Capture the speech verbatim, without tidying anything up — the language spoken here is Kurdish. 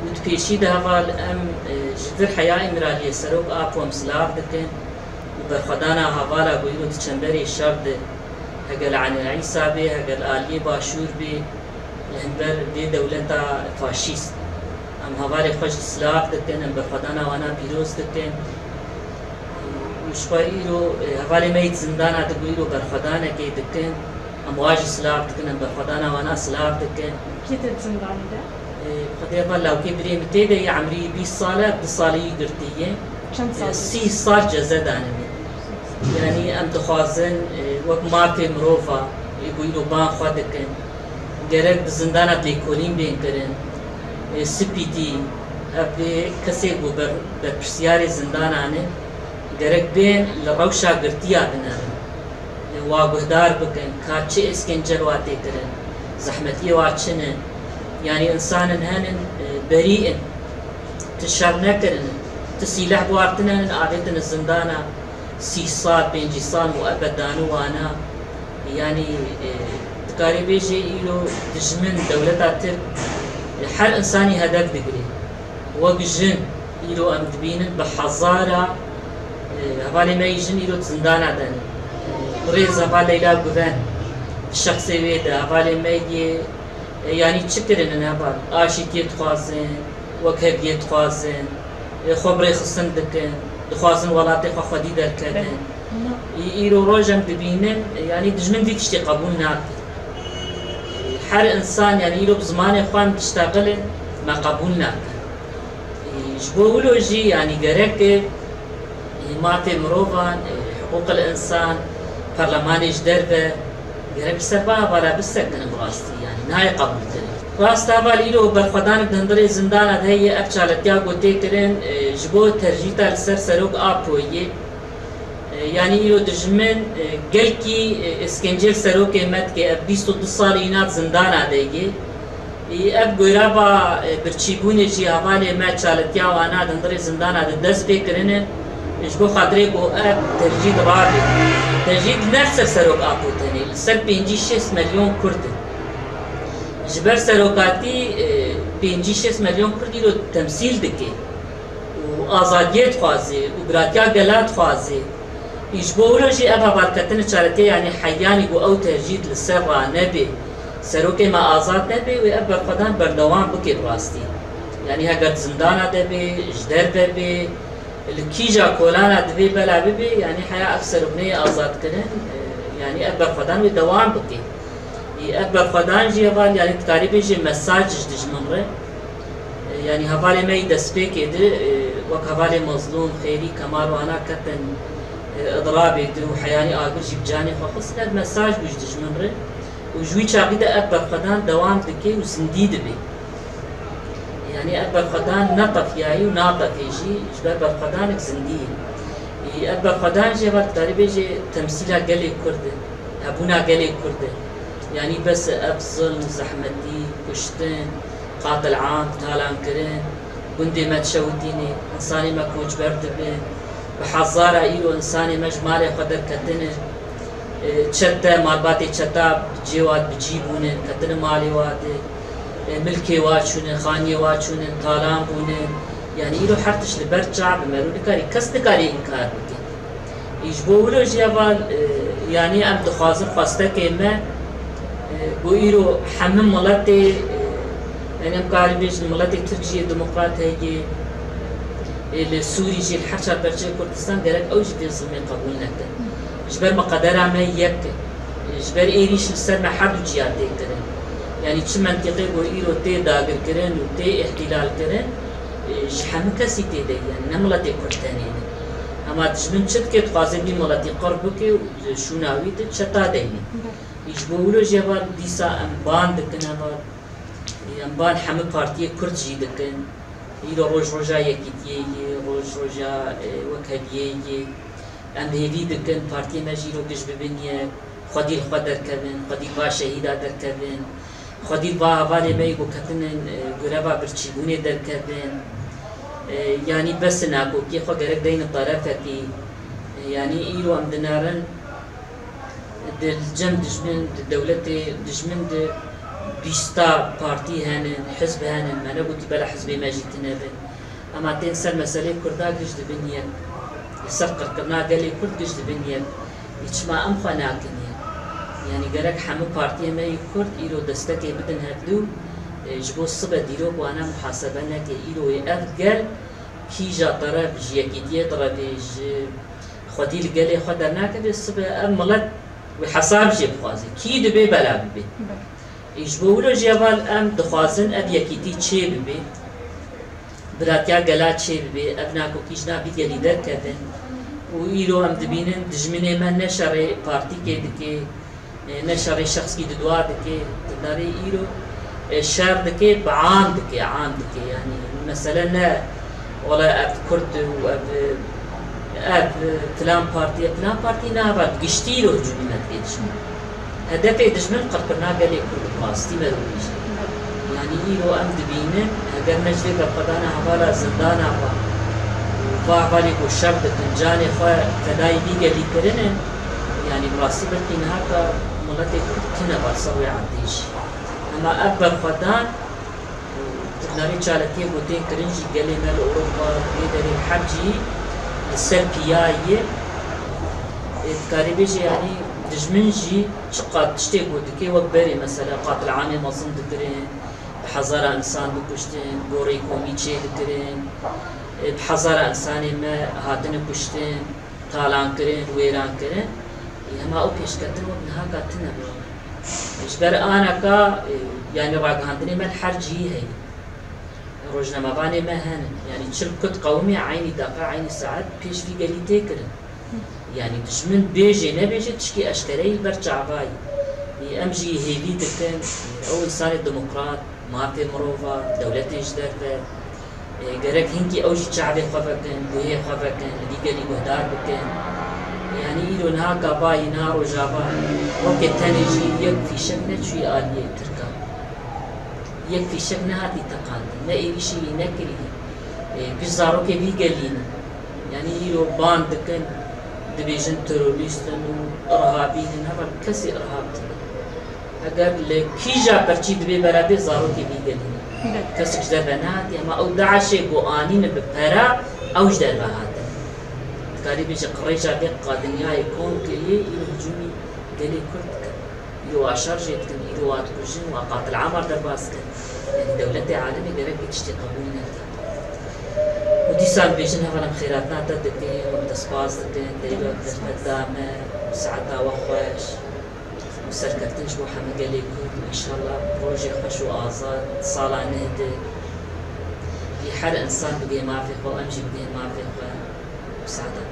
Di pêşî de heval em, e, ji vir Heya Îmraliyê Serok Apo em silav dikin û berxwedana hevala ku îro di çemberê şer de, hege li Enê Îsa bê, hege li aliyê Başûr bê, li hember vê dewleta faşîst. Em hevalê xwe jî silav dikin, em berxwedana wana pîroz dikin. Û ji xwe îro, e, hevalê me yê di zindana de ku îro berxwedanekê dikin, em wa jî silav dikin, em berxwedana wana silav dikin. Kî te di zindanê de? E, Xwedê heval lawkê birê min tê de yê emrî bîst sal e, du salî girtî ye. Çend sal? E, sî sal ceze danîne. Yanî em dixwazin, e, wek mafê mirova, ê ku îro ban xwe dikin, gerek bi zindana lêkolîn bên kirin. E, spîtî, ev ê kesê ku ber-, berpirsiyarê zindana ne, gerek bên li rewşa girtiya binerin. E, wa guhdar bikin, ka çi êskencel wa tê kirin, zehmetiyê wa çi ne. Yanî însanin henin, e, berî in, ti şer nekirin, ti sîleh guhartine in, avêtin zindana. Sî sal, pêncî sal muebet dane wana, yanî, e, dikarê bêjê îro dijmin dewleta Tirk, e, her însanî hedef digire. Wek jin îro em dibînin bi hezara, e, hevalê me yî jin îro di zindana de ne. Birêz heval Leyla Guven, di şexsê wê de hevalê me yê, e, yanî çi kirinin heval? Aşîtiyê dixwazin, wekheviyê dixwazin, ê xwe bi rêxistin dikin, dixwazin welatê xwe xwedî derkevin. Belê. Î-, îro roj em dibînin, yanî dijmin vî tiştê qebûl nake. Her însan, yanî îro bi zimanê xwe em diştexilin, me qebûl nake. Î, ji bo wilo jî, yanî gerek e, Ê, mafê mirovan, ê, hiqûqil însan, perlemanê ji derve, gerek li ser va hevala bisekinin bi rastî, yanî nayê qebûlkirin. Rast heval îro berxwedanek di hundirê zindana de heye, ev çaletiya ku tê kirin, ê, ji bo tercîta li ser Serok Apoyê, ê, yanî îro dijmin, ê, gelkî, ê, êskencê li serokê me dike, ev bîst û du salî îna di zindana de ye. Î ev goyra va, e, birçîbûnê jî hevalê me çaletiya wana di hundirê zindana de dest pê kirine, ji bo xatirê ku ev tercîd rabe. Tercîd ne li ser Serok Apo tenê, li ser pêncî şêst milyon Kurd in. Ji ber serokatî, e, pêncî şêst milyon Kurd îro temsîl dike û azadiyê dixwaze û biratiya gela dixwaze. Î ji bo wilo jî ev hevalketine çaletê, yanî heyanî ku ew tercîd li ser ra nebe, serokê me azad nebe, wê ev berxwedan berdewam bike bi rastî. Yanî heger di zindana de be, ji derve be, li kîja kolana divê bela bibe, yanî heya ev serok neyê azadkirin, e, yanî ev berxwedan wê dewam bike. Î ev berxwedan jî heval, yanî dikarî bêjê mesaj ji dijmin re. Yanî hevalê me yî destpêkê de, e, wek hevalê Mezlûm, Xêrî, Kemal û ana ketin, e, idirabê de û heyanî agir jî bi canê xwe xistin, ev mesaj bû ji dijmin re. Û ji wî çaxî de ev berxwedan dewam dike û zindî dibe. Yanî ev berxwedan neqefiyayî û naqefê jî, ji ber berxwedanek zindî ye. Î ev berxwedan jî heval dikarî bêjê temsîla gelê Kurd e, hebûna gelê Kurd e. Yanî bes e ev zilm, zehmetî, kuştin, qatil am, talankirin, gundê me dişewitîne, însanê me koçber dibin, bi hezara îro însanê me ji malê xwe derketine, e, çete, malbatê çeta cê wa bi cî bûne, ketine malê wa de, e, milkê wa çûne, xaniyê wa çûne, talan bûne. Yanî îro her tişt li ber çav bi me rû nikarî, kes nikarî înkar bike. Î ji bo wilo jî heval, e, yanî em dixwazin xwestekê me, e, ku îro hemî miletê, e, yanî em karî bêjin miletê Tirk jî yê demokrat heye, e, li Sûrî jî li her çar perçeyê Kurdistan gerek ew jî vê zilmê qebûl nekin. Ji ber me qedera me yek e. E, ji ber êrîş li ser me her du ciya tê kirin. Yanî çi mentîqê ku îro tê dagirkirin û tê îhtîlalkirin, e, ji hemî kesî tê de ye, yanî ne miletê Kurd tenê ne. Hema dijmin çi dike, dixwaze vî miletî qir bike û şûna wî di çeta de yî. Belê. Ji bo wilo jî heval dîsa em ban dikin, heval, em ban hemî partiyê Kurd jî dikin. Îro roj roja yekîtiyê ye, roj roja, e, wekheviyê ye. Em hêvî dikin partiyê me jî îro giş bibin yek, xwedî li xwe derkevin, xwedî li va şehîda derkevin. Xwedî va hevalê me yî ku ketinin, e, greva birçîbûnê derkevin. E, yanî bes e, nakokiyê xwe gerek deynin terefekî. E, yanî îro em dinerin di cem dijmin, di dewletê dijmin de Bîsta partî henin, hizb henin, me negotî bela hizbê me jî tune bin. Ema tên ser meselê Kurda giş dibin yek. Li ser qirkirina gelê Kurd giş dibin yek. Ê çima em xwe nakin yek? Yanî gerek hemû partiyê me yê Kurd îro destekê bidin hevdû, e, ji bo sibe dîrok wana muhasebe neke. Îro yê ev gel kîja teref ji yekîtiyê direvê, ji xwedî li gelê xwe dernakeve, sibe ev milet wê hesab jê bixwaze. Kî dibê bela bibê? Ê ji bo wilo jî heval em dixwazin ev yekîtî çê bibe, biratiya gela çê bibe, ev nakokî ji nav vî gelî derkevin û îro em dibînin dijminê me ne şerê partîkê dike, e, ne şerê şexskî di dua dike, di darê îro, e, şer dike, bi am dike, am dike. Yanî mesele ne wala ev Kurd û ev, ev filan partî, filan partî ne, heval giştî îro hicûmî me dike dijmin. Hedefê dijmin qirkirina gelê Kurd bi rastî me dibêje. Yanî îro em dibînin, heger ne ji vê berxwedana hevala zindana xwe, va hevalê ku şer dikin, canê xwe fedayî vî gelî kirinin, yanî bi rastî belkî niha ka miletê Kurd tune ber ser wê erdê jî. Hema ev berxwedan, di binavê çalakiyê ku tên kirin jî gelê me li Ewropa, li vê derê, li her cihî li ser piya ye. Ê, dikarî bêje, yanî dijmin jî çiqas tiştê ku dike wek berê, mesela qatilamê mezin dikirin, bi hezara insan dikuştin, goreyê komî çê dikirin, ê, bi hezara insanê me hatine kuştin, talankirin, wêrankirin. Ê, hema ew pêşketin wek niha ka tune bû. Ji ber anaka, e, yanî ragihandinê me li her cihî heye. Rojnamevanê me henin. Yanî çil kut qewimê eynî deqa, eynî saet pêş vî gelî tê kirin. Yanî dijmin bêjê nebêjê tişkî eşkere yî li ber çava yî. Ê, em jî hêvî dikin, ew însanê demokrat, mafê mirova, dewletê ji derve, e, gerek hinkî ew jî çavê xwe vekin, guhê xwe vekin, li vî gelî guhdar bikin. Yanî îro niha gava yî, niha rojava, weke tenê jî yek fîşek neçûyî aliyê Tirkan. Yek fîşek nehatî teqandin, ne êrîşî wî nekiriye. E, giş zarokê vî gelî ne. Yanî îro ban dikin, dibêjin terorîst in û irhabî ne, heval kesê irhab tune. Heger li kîja perçî dibê bela bê, zarokê vî gelî ne. Belê. Kesek ji derve nehatî, hema ew DAIŞê ku anîne bi pera, ew ji derve hatin. Dikarî bêje qirêja vê qadinyayê kom kiriyê, îro hicûmî gelê Kurd dikin. Îro wa şer jê dikin, îro wa dikujin, wa qatil amar derbas dikin. Yanî dewletê alemê gerek vî tiştê qebûl neke. Û dîsa em bêjin heval em xêratina te dikin, em te spas dikin, te îro derfet da me, saeta we xweş. Û serkeftin ji bo hemî gelê Kurd û înşallah rojê xweş û azad, sala neh de, lê her însan bigê mafê xwe, em jî bigên mafê xwe û saeta